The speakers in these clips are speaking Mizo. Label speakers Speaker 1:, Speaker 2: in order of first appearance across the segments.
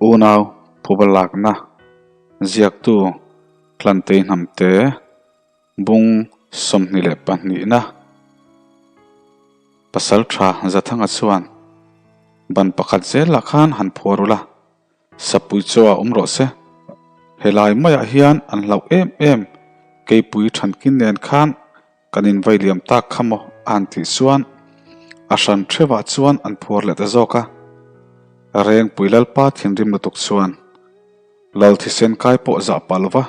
Speaker 1: Unau phuba lakna ziaktu Hlantei Hnamte bung 22 na pasal tha Zathanga chuan ban pakhat zelah khan han phuar ula, Sapui chaw ah awm rawh se. Helai maiah hian an hlauh em em keipui thankin nen khan kan invai liam tak kha maw a han tih chuan a hran theuhah chuan an phuar leh ta zawk a. Rengpui Lalpa thinrim lutuk chuan Lal thisen kai pawh zah pah lova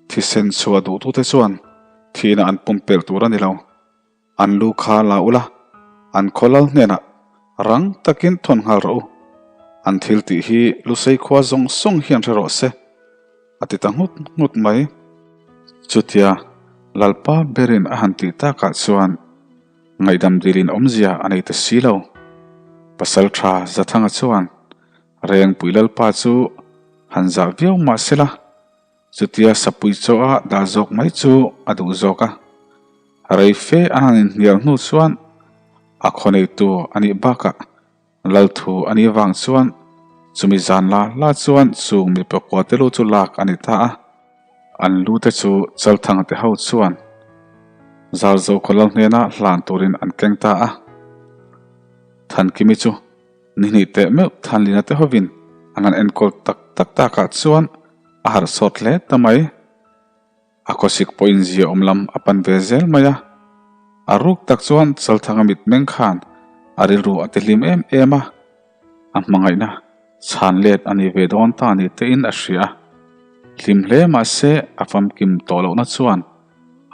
Speaker 1: thisen chhuah duhtute chuan thihna an pumpelh tur a ni lo. An lu kha la ula, an khaw lal hnenah rang takin thawn nghal rawh u. An thil tih hi Lusei khua zawng zawng hian hre rawh se, a ti ta nghut nghut mai. Chutia Lalpa berin a han tih takah chuan ngaihdam dilin awmzia a nei ta si lo. Pasal tha Zathanga chuan Rengpui Lalpa chu han zah viau mah sela, Chutia sapui chaw a dah zawk mai chu a duh zawk a, rei fe an han inhnial hnu chuan a khaw neitu a nih bakah Lalthu a nih vang chuan chumi zan la la chuan chung mipa kua te lu chu lak a ni ta a. An lu te chu Chalthanga te ho chuan Zarzo khaw lal hnena hlan turin an keng ta a. Thankimi chu Ni hnih teh meuh Thanlina te hovin an han enkawl tak tak takah chuan a harh sawt hle ta mai. A khawsik pawhin zia awm lam a pan ve zel mai a. A ruk tak chuan Chalthanga mitmeng khan a rilru a ti hlim em em a, a hmangaihna chhan let a ni ve dawn ta ni tein a hria a. Hlim hle mahse a famkim tawh lohna chuan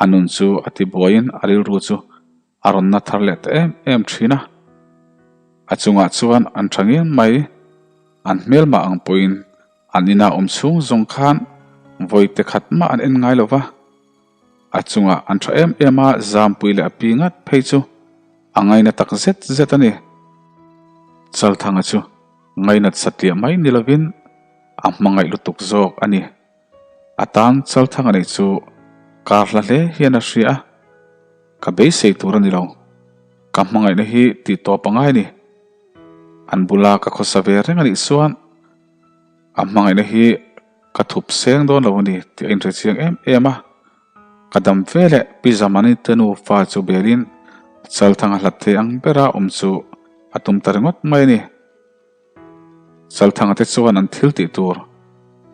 Speaker 1: a nun chu a ti buaiin a rilru chu A rawn na thar leh ta em em thin a, a chungah chuan an tha ngem mai, an hmelmah ang pawhin an inah awm chhung zawng khan vawi te khat mah an en ngai lo va, a chungah an tha em em a, Zampui leh a pi ngat phei chu a ngaina tak zet zet a ni. Chalthanga chu ngainat satliah mai ni lovin a hmangaih lutuk zawk a ni. A tan Chalthanga neih chu kar hla hle hian a hria a, ka beisei tur a ni lo. Ka hmangaihna hi tih tawp a ngai a ni. An bula ka khawsa ve reng a nih chuan a hmangaihna hi ka thup seng dawn lo a ni tih a inhre chiang em em a. Ka dam ve leh Pi Zamani te nufa chu belin Chalthanga hlat thei ang bera awm chu a tum ta ringawt mai a ni. Chalthanga te chuan an thil tih tur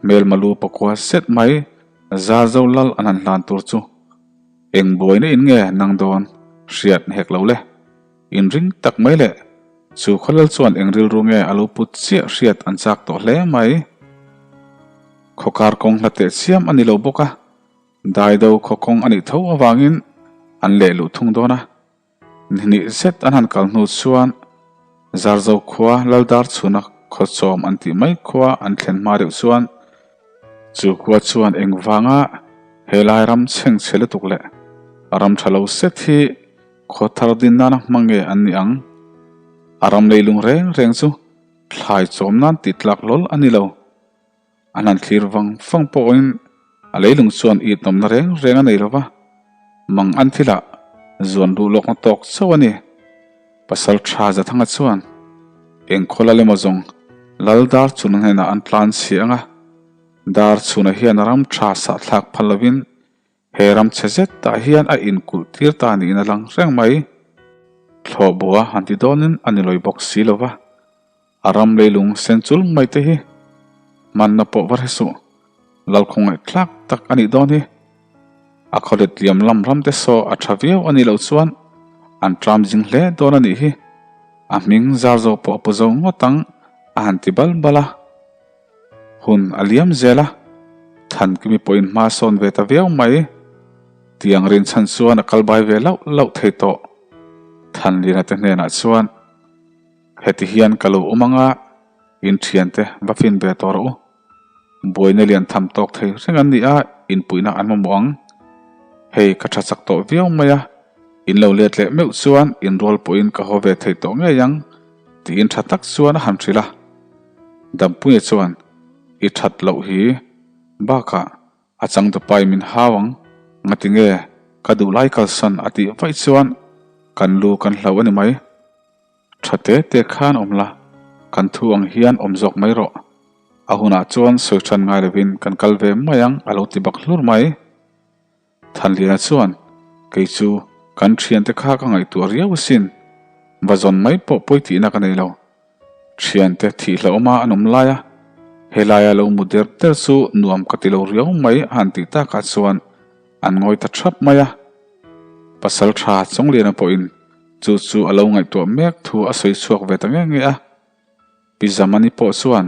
Speaker 1: hmelma lu pakua set mai Zarzo lal an han hlan tur chu eng buaina in nge nang dawn hriat hek lo le. Inring tak mai leh chu khaw lal chuan eng rilru nge a lo put chiah hriat an chak tawh hle mai. Khawkar kawng hla teh chiam a ni lo bawk a, Daido khaw kawng a nih tho avangin an leh luh thung dawn a. Nihnih zet an han kal hnu chuan Zarzo khua Laldar chhuna khawchawm an tih mai khua an thlen hma deuh chuan chu khua chuan engvanga helai ram chhengchhe lutuk leh ram tha lo set hi khaw thar din nana hmang nge an nih ang? A ram leilung reng reng chu thlai chawm nan tih tlak hlawl a ni lo. An han thlir vang vang pawhin a leilung chuan it nawmna reng reng a nei lo va, mang an thilah zuan duh lawkna tawk chauh a ni. Pasal tha Zathanga chuan eng khaw lal emaw zawng Lal Darchhuna hnenah an tlan chhi ang a, Darchhuna hian ram tha sahthlak phal lovin He ram chhe zet tah hian a inkulh tir ta niin a lang reng mai. Thlawh bua han ti dawnin a ni lawi bawk si lo va, a ram leilung sen chul mai te hi hmanna pawh va hre suh, lalkhawngaih tlak tak a nih dawn hi. A khawlet liam lam ram te saw a tha viau a nih loh chuan an tram zing hle dawn a nih hi. A hming zar zo pawh a pu zo ngawt ang a han ti bal bal a. Hun a liam zel a, Thankimi pawhin hma sawn ve ta viau mai. Tiang rinchhan chuan a kal bai ve lauh lauh thei tawh. Thanlina te hnenah chuan, Heti hian ka lo awm anga, in thiante va fin ve tawh rawh u. Buaina lian tham tawk thei reng an ni a, inpuihna an mamawh ang. Hei ka tha chak tawh viau mai a, in lo let leh meuh chuan inrual pawhin ka haw ve thei tawh ngei ang, tiin tha tak chuan a han hrilh a. Dampuia chuan, I that loh hi. Bakah, a changtupai min hau ang, ngati nge ka duh lai kalsan a tih vaih chuan kan lu kan hlo a ni mai. Tha te te khan awm la, kan thu ang hian awm zawk mai rawh. A hunah chuan sawi ṭhan ngai lovin kan kal ve mai ang a lo ti bak hlur mai. Thanliana chuan, Kei chu kan ṭhiante kha ka ngaihtuah riau asin. Va zawn mai pawh pawi tihna ka nei lo. Ṭhiante thih hlauhawma an awm lai a, helaia lo mu der der chu nuam ka ti lo riau mai a han tih takah chuan an ngawi ta ṭhap mai a. Pasal ṭha Chawngliana pawhin chu chu a lo ngaihtuah mek thu a sawi chhuak ve ta nge nge a. Pi Zamani pawh chuan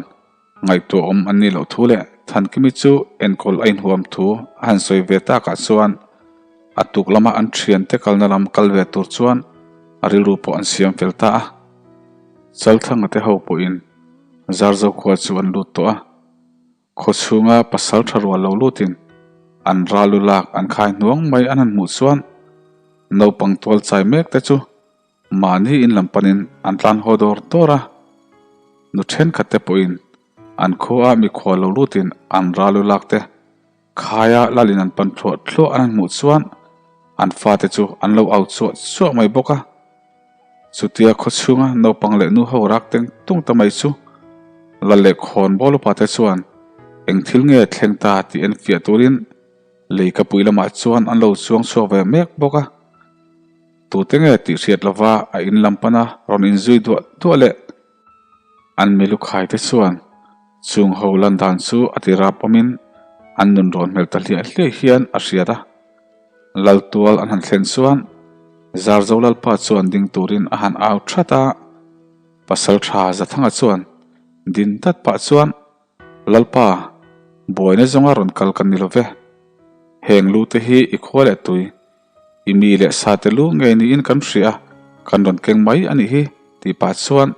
Speaker 1: ngaihtuah awm an nih loh thu leh Thankimi chu enkawl a inhuam thu a han sawi ve takah chuan a tuk lama an thiante kalna lam kal ve tur chuan a rilru pawh an siam fel ta a. Chalthanga te ho pawhin Zarzo khua chu an lut tawh a. Khaw chhunga pasal tha rual lo lutin an ral u lak an khai hnuang mai an han hmuh chuan naupang tual chai mek te chu Mahni in lam panin an tlan haw dawr dawr a, nu thenkhat te pawhin an khua ah mikhual lo lutin an ral u lak te khaia lalin an pan thluah thluah an han hmuh chuan an fate chu an lo au chuah chuah mai bawk a. Chutia khaw chhunga naupang leh nu ho rak teng tung ta mai chu lal leh khawn bawl upa te chuan eng thil nge thleng ta tih en fiah turin lei ka pui lamah chuan an lo chuang chhuak ve mek bawk a. Tute nge tih hriat lova a in lam pana rawn inzui duah duah leh an milu khai te chuan chung ho lan dan chu a ti rap awmin an nun rawn hmel ta hliah hliah hian a hriat a. Laltual an han thlen chuan Zarzo Lalpa chuan ding turin a han au that a, Pasaltha Zathanga chuan din dat pah chuan Lalpa, buaina zawnga rawn kal kan ni lo ve. Heng lu te hi i khua leh tui. I mi leh sa te lu ngei niin kan hria a, kan rawn keng mai a nih hi, tih pah chuan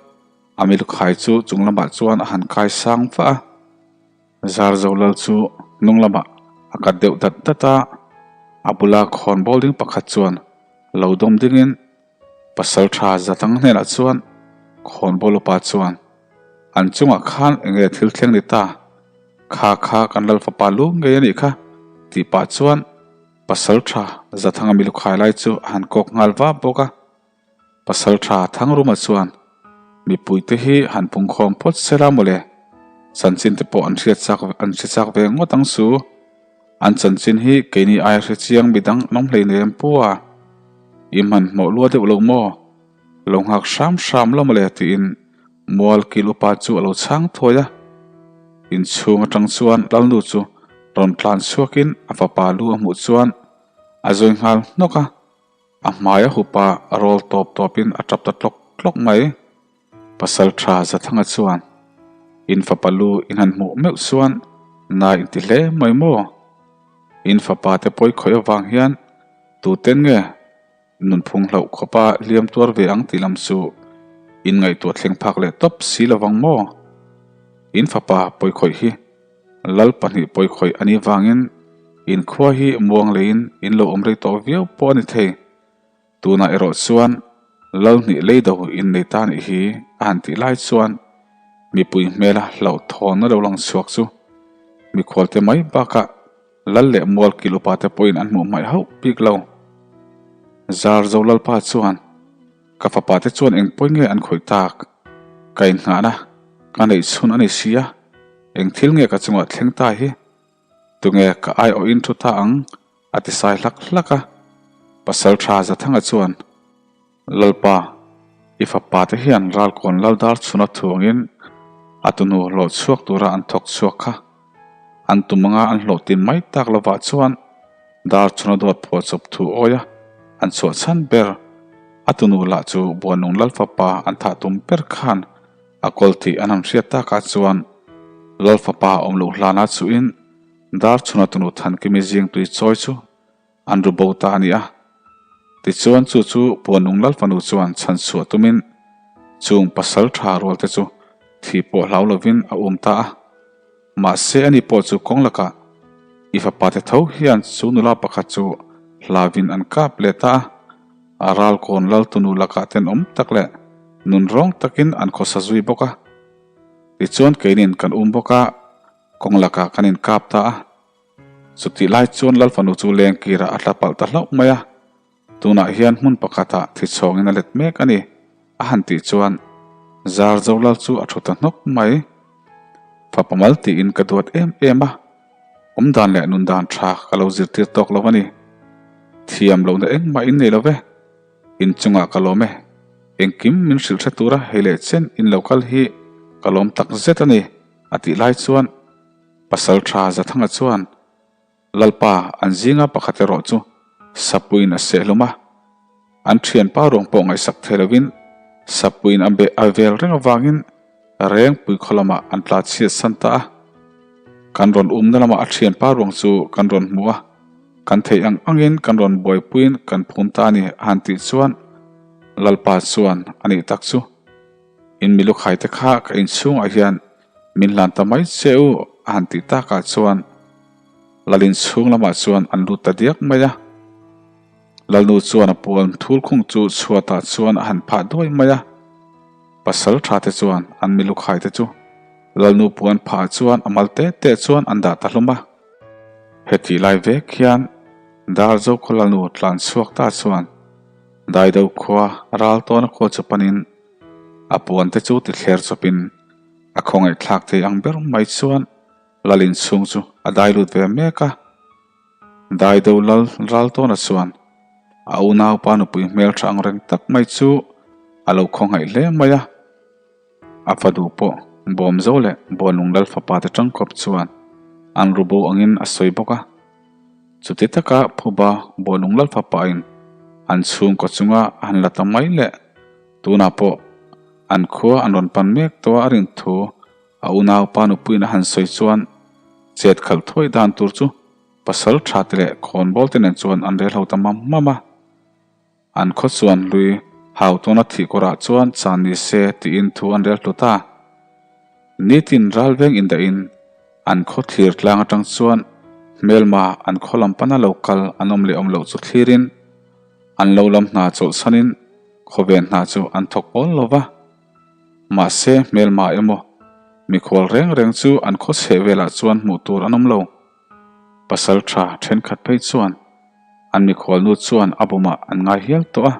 Speaker 1: a milukhai chu chung lamah chuan a han kai sang vah a. Zarzo lal chu hnung lamah a kat deuh dat dat a, a bula khawnbawl ding pakhat chuan lo dawm dingin pasal tha Zatang hnenah chuan khawnbawl upa chuan an chungah khan eng nge thil thleng ni ta, kha kha kan lal fapa lu ngei a nih kha, tih pah chuan Pasal tha Zathanga milukhai lai chu a han kawk nghal vap bawk a. Pasal tha Thangruma chuan, Mipuite hi han pungkhawm phawt se la mawle, chanchin te pawh an hriat chak an hre chak ve ngawt ang su. An chanchin hi keini aia hre chiang midang an awm hleinem pu a. I hmanhmawh lua deuh lo maw? Lo nghak hram hram la mawle tiin Mual kil upa chu a lo chhang thuai a. Inchhung atang chuan Lalnu chu rawn tlan chhuakin a fapa lu a hmuh chuan a zawi nghal hnawk a, a hmai a hup a, a rawl tawp tawpin a tap ta tlawk tlawk mai. Pasal tha Zathanga chuan in fapa lu in han hmuh meuh chuan na inti hle mai maw? In fapa te pawi khawih avang hian tuten nge Nunphung hlauh khawpa hliam tuar ve ang tih lam chu in ngaihtuah thleng phak leh tawp si lovang maw? In fapa pawikhawih hi Lal pahnih pawikhawih a nih vangin in khua hi muang leiin in lo awm rei tawh viau pawh a ni thei. Tunah erawh chuan Lal hnih lei do in nei ta nih hi a han tih lai chuan mipui hmela hlauhthawnna lo lang chhuak chu mikhualte mai bakah Lal leh mual kil upa te pawhin an hmuh hmaih hauh bik lo. Zarzo Lalpa chuan, Ka fapa te chuan eng pawi nge an khawih tak? Ka innghahna ka neih chhun a ni si a, eng thil nge ka chungah thleng ta hi? Tunge ka aiawhin thu ta ang? a ti sai hlak hlak a. Pasal tha Zathanga chuan, Lalpa, i fapa te hian ralkawn lal dar chhuna thuangin a tunu hlawh chhuak tura an thawk chhuak kha. An tum anga an hlawh tin mai tak lovah chuan dar chhuna dawt phuah chawp thu awi a, an chhuah chhan ber. A tunu lah chu Buanung lal fapa an thah tum ber khan a kawl tih an han hriat takah chuan lal fapa awm loh hlana chuhin dar chhuna tunu Thankimi zing tui chawi chu An ru bo ta a ni a. Tichuan chu chu Puanung Lalfanu chuan chhan chhuah tumin chung pasal tha rual te chu thi pawh hlau lovin a um ta a. Mahse ani pawh chu kawng lakah i fapa te tho hian chu nula pakhat chu hlauin an kap leh ta a. A ralkawn Laltunu lakah tenawm tak leh nunrawng takin an khawsa zui bawk a. Tichuan keinin kan um bawk a, kawng lakah kan inkap ta a. Chutih lai chuan Lalfanu chu leng kirah a tla palh ta hlauh mai a, tunah hian hmun pakhatah thi chhawngin a let mek a ni, a han tih chuan Zarzo Lal chu a thu ta hnawk mai. Fapa mal tiin ka duat em em a, awmdan leh nundan tha ka lo zirtir tawk lo a ni. Thiam lohna engmah in nei lo ve. Inchungah ka lawm e. Engkim min hrilh hre tura hei leh chen in lo kal hi ka lawm tak zet a ni, a tih lai chuan Pasal tha Zathanga chuan Lalpa an zinga pakhat erawh chu Sapuiin a seh hlum a, an thianpa ruang pawh ngaihsak thei lovin Sapuiin a beh a vel reng avangin Rengpui khaw lamah an tla chhiat san ta a. Kan rawn umna lamah a thianpa ruang chu kan rawn hmu a, kan theih ang angin kan rawn buaipuiin kan phum ta a ni a han tih chuan Lalpa chuan a nih tak chu in milukhai te kha ka inchhungah hian min hlan ta mai che u a han tih takah chuan Lalin chhung lamah chuan an lut ta diak mai a. Lalnu chuan a puan thul khung chu chhuatah chuan a han phah duai mai a. Pasal tha te chuan an milukhai te chu Lalnu puan phah chuan a mal te te chuan an dah ta hlum a. Hetih lai vek hian Darzo khaw Lalnu tlan chhuak ta chuan Daido khua ral tawna khua chu panin a puan te chu ti thler chawpin a khawngaihthlak thei ang ber mai chuan Lal inchhung chu a dai lut ve mek a, Daido Lal Raltawna chuan a unaupa nupui hmeltha ang reng tak mai chu a lo khawngaih hle mai a. A fanu pawh Bawmzo leh Buanlung Lal fapa te tangkawp chuan an ru bo angin a sawi bawk a. Chuti taka Phuba Buanlung Lal fapain an chhungkaw chunga a han la ta mai leh tunah pawh an khua an rawn pan mek tawh a rin thu A unaupa nupuiin a han sawi chuan chet khalh thuai dan tur chu pasal tha te leh khawnbawl te nen chuan an rel ho ta mam mam a. An khaw chuan hlui hau tawna thih kawrah chuan chan ni se tiin thu an rel hlut a. Nitin ralveng indahin an khaw thlir tlang atang chuan hmelma an khaw lam pana lo kal an awm leh awm loh chu thlirin an lo lam hna chawlhsanin khawven hna chu an thawk awl lo va. Mahse, hmelma emaw, mikhual reng reng chu an khaw chheh velah chuan hmuh tur an awm lo. Pasal tha thenkhat phei chuan an mikhual nu chuan a bumah an ngai hial tawh a,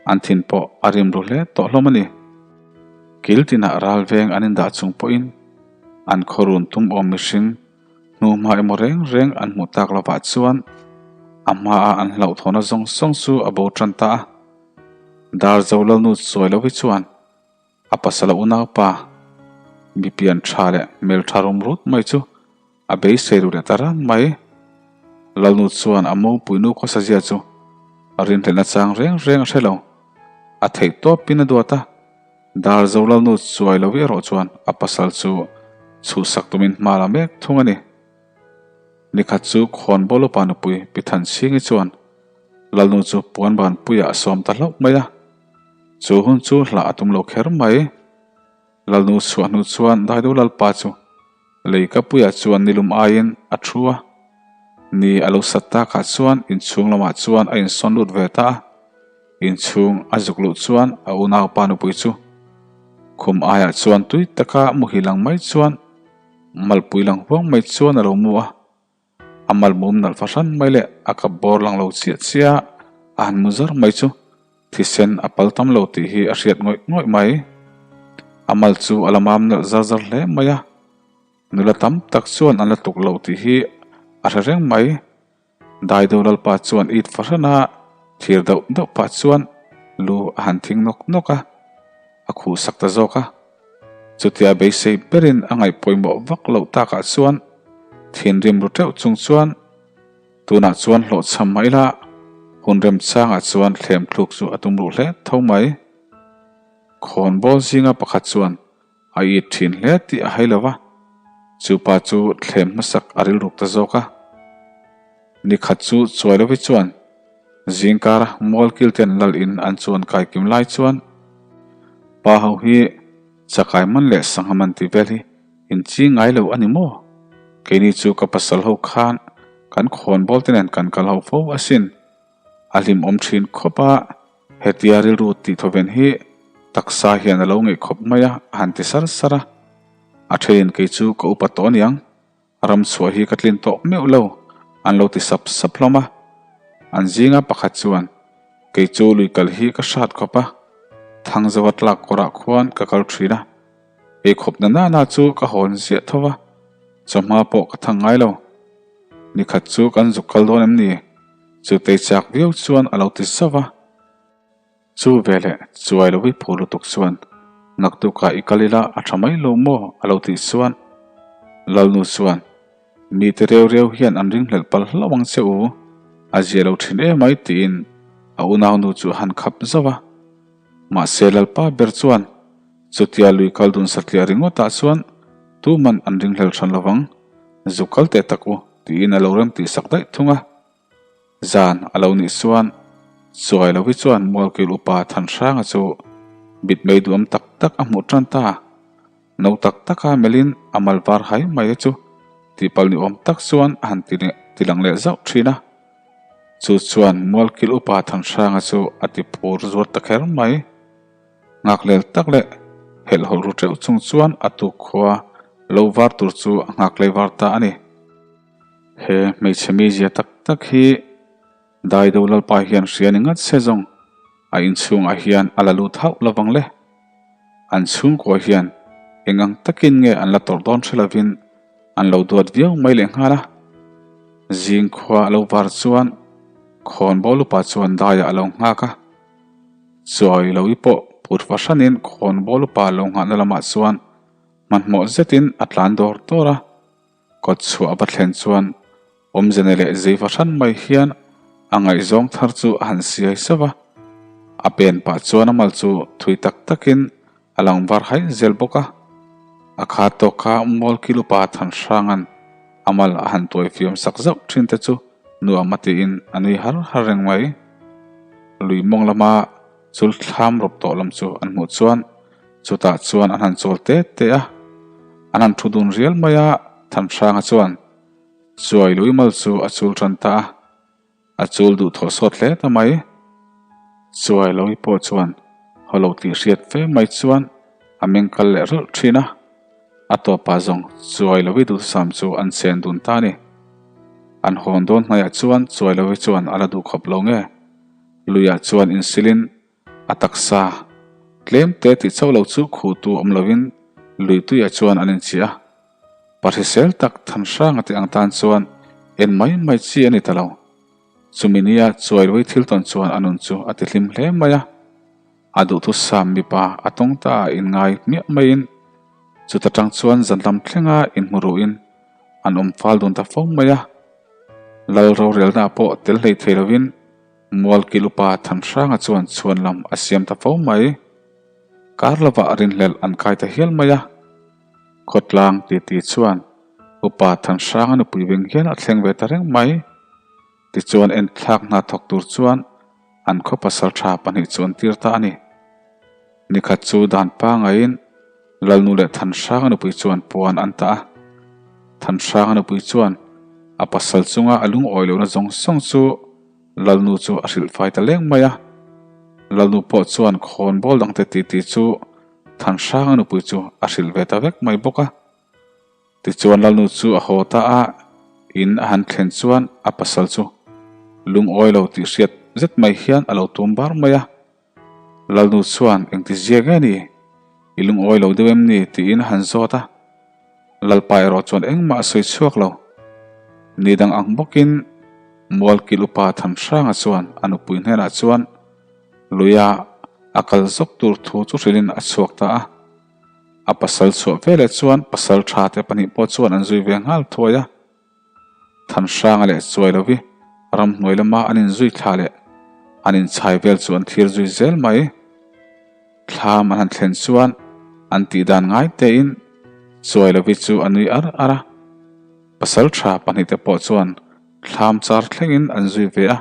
Speaker 1: an thin pawh a rim ru hle tawh hlawm a ni. Kil tinah ral veng an indah chung pawhin an khaw run tum awm mihring hnuhma emaw reng reng an hmuh tak lovah chuan a hmaa an hlauhthawhna zawng zawng chu a bo tan ta a. Darzo Lalnu Chuailovi chuan a pasal a unaupa mipian tha leh hmeltha rum rut mai chu a beisei ru leh ta ran mai. Lalnu chuan a mawngpuinu khawsazia chu a rinhlelhna chang reng reng a hre lo. A theih tawpin a duat a, Darzo Lalnu Chuailovi erawh chuan a pasal chu chhuhsak tumin hma la mek thung a ni. Nikhat chu Khawnbawl upa nupui Pi Thanchhingi chuan Lalnu chu puan ban puiah a sawm ta hlauh mai a, chu hun chu hlah a tum lo kher mai. Lalnu chhuah hnu chuan Daido Lalpa chu leika puiah chuan nilum aiin a thu a, ni a lo sat takah chuan inchhung lamah chuan a insawn lut ve ta a, inchhung a zuk luh chuan a unaupa nupui chu khum aiah chuan tui taka muhil ang mai chuan malpui lang huang mai chuan a lo mu a. A malmum nalh fahran mai leh a kap bawr lang lo chiah chiah a han mu zar mai chu thisen a pal tam lo tih hi a hriat ngawih ngawih mai. A mal chu a la mam nalh zar zar hle mai a, nula tam tak chuan an la tuk lo tih hi a hre reng mai. Daido Lalpa chuan it fahran a thlir deuh deuh pah chuan lu a han thing nawk nawk a, a khuh sak ta zawk a. Chutia beisei berin a ngaih pawimawh vak loh takah chuan thinrim ru teuh chung chuan tunah chuan hlawhchham mah ila hun remchangah chuan thlem thluk chu a tum ruh hle tho mai. Khawnbawl zinga pakhat chuan a it thin hle tih a hai lo va, chupa chu thlem hmasak a rilruk ta zawk a. Nikhat chu Chuailovi chuan zingkara mualkil ten lal in an chuan kai kim lai chuan pa ho hi chakai man leh sangha man tih vel hi in chi ngai lo a ni maw? Keini chu ka pasal ho khan kan khawnbawl te nen kan kal ho fo asin. A hlimawm thin khawp a, hetia rilru tih thawven hi taksa hian a lo ngeih khawp mai a, a han ti sar sar a. A thenin kei chu ka upa tawh aniang. Ram chhuah hi ka tlin tawh meuh lo, an lo ti sap sap hlawm a. An zinga pakhat chuan, Kei chu lui kal hi ka hrat khawp a, Thangzauva tlak kawrah khuan ka kal thin a. Eikhawp na nana chu ka hawn ziah tho va, chawhma pawh ka thang ngai lo. Nikhat chu kan zuk kal dawn em ni? Chu tei chak viau chuan a lo ti zauh va. Chu veleh chuai lo i phu lutuk chuan naktukah i kal ila a tha mai lo maw? a lo tih chuan Lalnu chuan Mite reu reu hian an ringhlelh palh hlauh ang che u, a zia lo thin emai tiin a unaunu chu a han khap zauh a. Mahse Lalpa ber chuan Chutia lui kal dun satliah ringawtah chuan tuman an ringhlel hran lovang, zu kal teh tak u tiin a lo rem tih sak daih thung a. Zan a lo nih chuan Chuai Lovi chuan Mualkil upa Thanhranga chu mitmei duhawm tak tak a hmuh tan ta. No tak taka melhin a mal var hai mai te chu tihpalh ni awm tak chuan a han ti lang leh zauh thin a. Chu chuan Mualkil upa Thanhranga chu a ti phur zuar ta kher mai. Nghakhlel tak leh helhhawlh ru teuh chung chuan a tukkhua lo var tur chu a nghakhlei var ta a ni. He hmeichhe mizia tak tak hi Daido Lalpa hian hria ni ngat se zawng a inchhungah hian a la lut hauh lovang le. An chhungkua hian eng ang takin nge an la tawrh dawn hre lovin an lo duat viau mai leh nghal a. Zing khua a lo var chuan khawnbawl upa chuan daiah a lo nghak a. Chuai lo i pawh phur fahranin khawnbawl upa lo nghahna lamah chuan hmanhmawh zetin a tlan dawr dawr a. Kawt chhuah a va thlen chuan awmze nei leh zei fahran mai hian a ngaihzawng thar chu a han siai sauh a. A pen pah chuan a mal chu thui tak takin a lang var haih zel bawk a. A kha tawk kha Mualkil upa Thanhranga'n a mal a han tuai fiam sak zauh thin te chu nuam a tiin a nui har har reng mai. Lui mawng lama chul thlam rawp tawh lam chu an hmuh chuan Chutah chuan an han chawl te te a, an han thu dun rial mai a, Thanhranga chuan Chuai lui mal chu a chul tan ta a, a chul duh thawh sawt hle ta mai. Chuai loi pawh chuan haw lo tih hriat fe mai chuan a meng kal leh rawlh thin a, a tawpah zawng Chuai loi duhthusam chu an chen dun ta a ni. An hawn dawn hmaiah chuan Chuai loi chuan a la duh khawp lo nge? Luiah chuan insilin A taksa tlem te tih chauh lo chu khuhtu awm lovin lui tuiah chuan an inchih a. Pa hrisel tak Thanhranga te ang tan chuan en mai mai chi a ni ta lo. Chumi nia Chuailuai thil tawn chuan a nun chu a ti hlim hle mai a. A duhthusam mipa a tawng ta a inngai hmiah maiin chuta tang chuan zan lam thlenga inhmu ruhin an awm fal dun ta fo mai a. Lal rorelna pawh tel hlei thei lovin Mualkil upa Thanhranga chuan chhuan lam a siam ta fo mai. Kar lovah rinhlelh an kai ta hial mai a. Khawtlang titi chuan upa Thanhranga nupui veng hial a thleng ve ta reng mai. Tichuan enthlak hna thawk tur chuan an khaw pasal tha pahnih chu an tir ta a ni. Nikhat chu dan pangaiin Lalnu leh Thanhranga nupui chuan puan an tah a. Thanhranga nupui chuan a pasal chunga a lungawi lohna zawng zawng chu Lalnu chu a hrilh fai ta leng mai a. Lalnu pawh chuan khawnbawl dangte titi chu Thanhranga nupui chu a hrilh ve ta vek mai bawk a. Tichuan Lalnu chu a haw ta a, in a han thlen chuan a pasal chu lungawi lo tih hriat zet mai hian a lo tum bar mai a. Lalnu chuan engti zia nge ni? I lungawi lo deuh em ni? tiin a han zawt a. Lalpa erawh chuan engmah a sawi chhuak lo. Ni dang ang bawkin Mualkil upa Thanhranga chuan a nupui hnenah chuan luia a kal zawk tur thu chu hrilhin a chhuak ta a. A pasal chhuah veleh chuan pasal tha te pahnih pawh chuan an zui ve nghal thuai a. Thanhranga leh Chuailovi ramhnuai lama an inzui thla leh an inchhai vel chu an thlir zui zel mai. Thlam an han thlen chuan an tih dan ngai tein Chuailovi chu a nui ar ar a. Pasal tha pahnihte pawh chuan thlam char thlengin an zui ve a.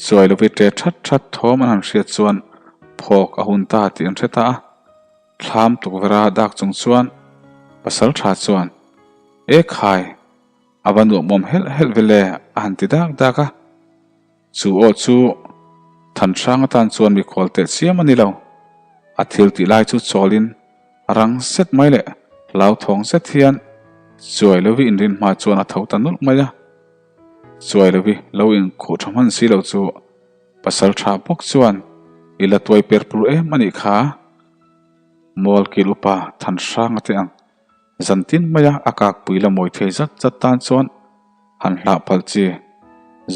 Speaker 1: Chuailovi ṭe that that thawm an han hriat chuan phawk a hun ta tih an hre ta a. Thlam tukverha dak chung chuan pasal tha chuan, E khai, a va nuamawm helh helh ve le, a han ti dak dak a. Chu aw chu Thanhrang atan chuan mikhual teh chiam a ni lo. A thil tih lai chu chawlin rang zet mai leh hlauthawng zet hian Chuai Lovi inrin hma chuan a tho ta nulh mai a. Chuai Lovi lo inkhuh tha hman si lo chu Pasal tha bawk chuan i la tuai per pur em a nih kha. Mualkil upa Thanhranga te ang zan tin maia a kakpui la mawi thei zat zat tan chuan han hlah palh chi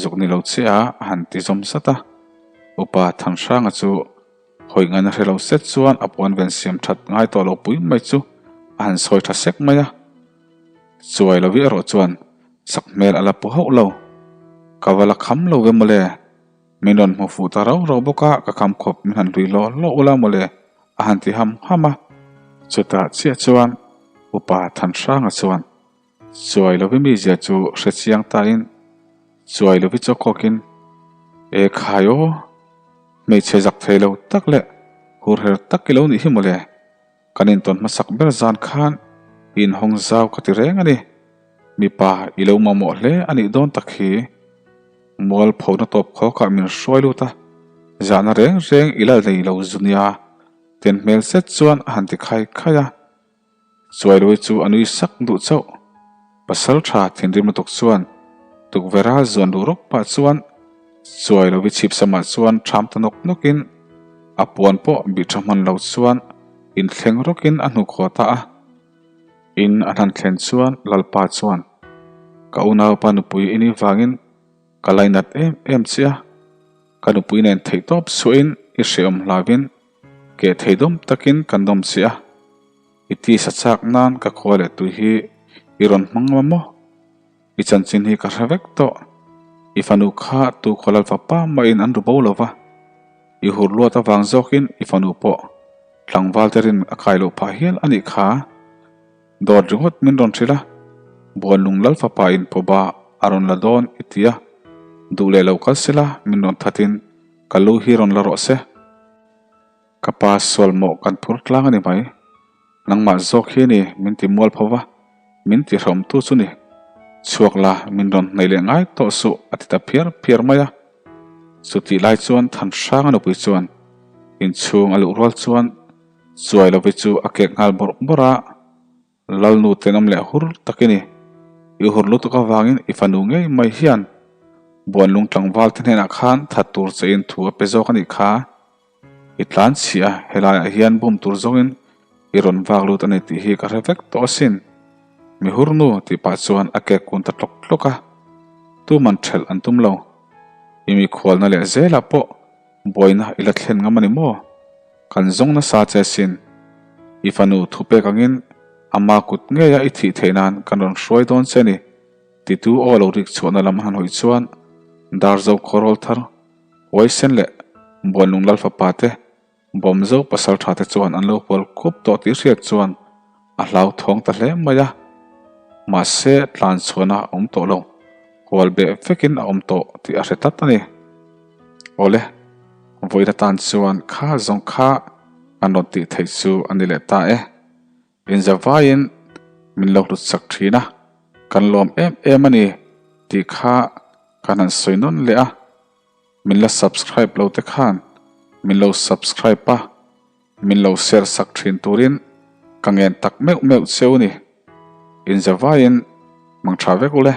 Speaker 1: zuk ni lo che a a han ti zawm zat a. Upa Thanhranga chu hawi ngaihna hre lo set chuan a puan ven siam that ngai tawh lo pui mai chu a han sawi tha sek mai a. Chuai lovi erawh chuan sak hmel a la pu hauh lo. Ka va la kham lo ve mawle. Min rawn hmu fuh ta rau rau bawk a, ka kham khawp min han hlui hlawh hlawh ula mawle a han ti ham ham a. Chutah chiah chuan Upa Thanhranga chuan Chuai lovi mizia chu hre chiang tain Chuai lovi chaw kawkin, E khai aw, hmeichhe zak thei lo tak leh hurher tak i lo nih hi mawle. Kan intawn hmasak ber zan khan i inhawng zau ka ti reng a ni. Mipa i lo mamawh hle a nih dawn tak hi. Mual phona tawp khawkah min hruai lut a, zahna reng reng i la nei lo zu nia, ten hmel zet chuan a han ti khai khai a. Chuailuai chu a nui sak duh chauh. Pasal tha thinrim lutuk chuan tukverha zuan duh rawk pah chuan Chuailovi chhip samah chuan ṭham ta nawk nawkin a puan pawh bih ṭha hman lo chuan inthleng rawkin a hnukhaw ta a. In a hnan thlen chuan Lalpa chuan, Ka unaupa nupui i nih vangin ka lainat em em che a, ka nupui nen theihtawp suahin i hrehawm hlauin keh thei dawm takin kan dawm che a. I tisa chak nan ka khua leh tui hi i rawn hmang ngam maw? I chanchin hi ka hre vek tawh. I fanu kha tu khaw lal fapa mahin an ru bo lo va. I hur luat avang zawkin i fanu pawh tlangval te rin a kai loh phah hial a nih kha. Dawt ringawt min rawn hrilh a, Buanlung lal fapa in pawba a rawn la dawn i ti a, duh leh lo kal sela min rawn thatin ka lu hi rawn la rawh se. Ka pa sual mawh kan phur tlang a ni mai. Nangmah zawk hi a ni min ti mual pho va, min ti hrehawmtu chu ni. Chhuak la, min rawn hnaih leh ngai tawh suh a ti ta phiar phiar mai a. Chutih lai chuan Thanhranga nupui chuan inchhung a luh rual chuan Chuailovi chu a kek nghal bawrh bawrh a. Lalnu tenawm leh hur tak i ni. I hur lutuk avangin i fanu ngei mai hian Buanlung tlangval te hnenah khan that tur che in thu a pe zawk a nih kha. I tlan chhia a, helaiah hian bum tur zawngin i rawn vak lut a ni tih hi ka hre vek tawh asin. Mi hur nu tih pah chuan a kek kun ta tlawk tlawk a. Tuman ṭhelh an tum lo. I mikhualna leh zelah pawh Buaina i la thlen ngam a ni maw? Kan zawng nasa che sin. I fanu thupek angin ama kut ngeia i thih theih nan kan rawn hruai dawn che ni, titu aw lo rik chhuahna lam han hawi chuan Darzo khawrawl thar, Huaisen leh Buanlung Lal fapa te Bawmzo pasal tha te chuan an lo hual khup tawh tih hriat chuan a hlauthawng ta hle mai a. Mahse tlan chhuahna a awm tawh lo, hual beh vekin a awm tawh tih a hre tlat a ni. Awle, vawiin atan chuan kha zawng kha kan rawn tih theih chu a ni leh ta e. Inzavaiin min lo hlut sak thin a, kan lawm em em a ni tih kha kan han sawi nawn leh a. Min la subscribe lo te khan min lo subscribe a, min lo share sak thin turin ka ngen tak meuh meuh cheu ni. Inzavaiin mangtha vek ule.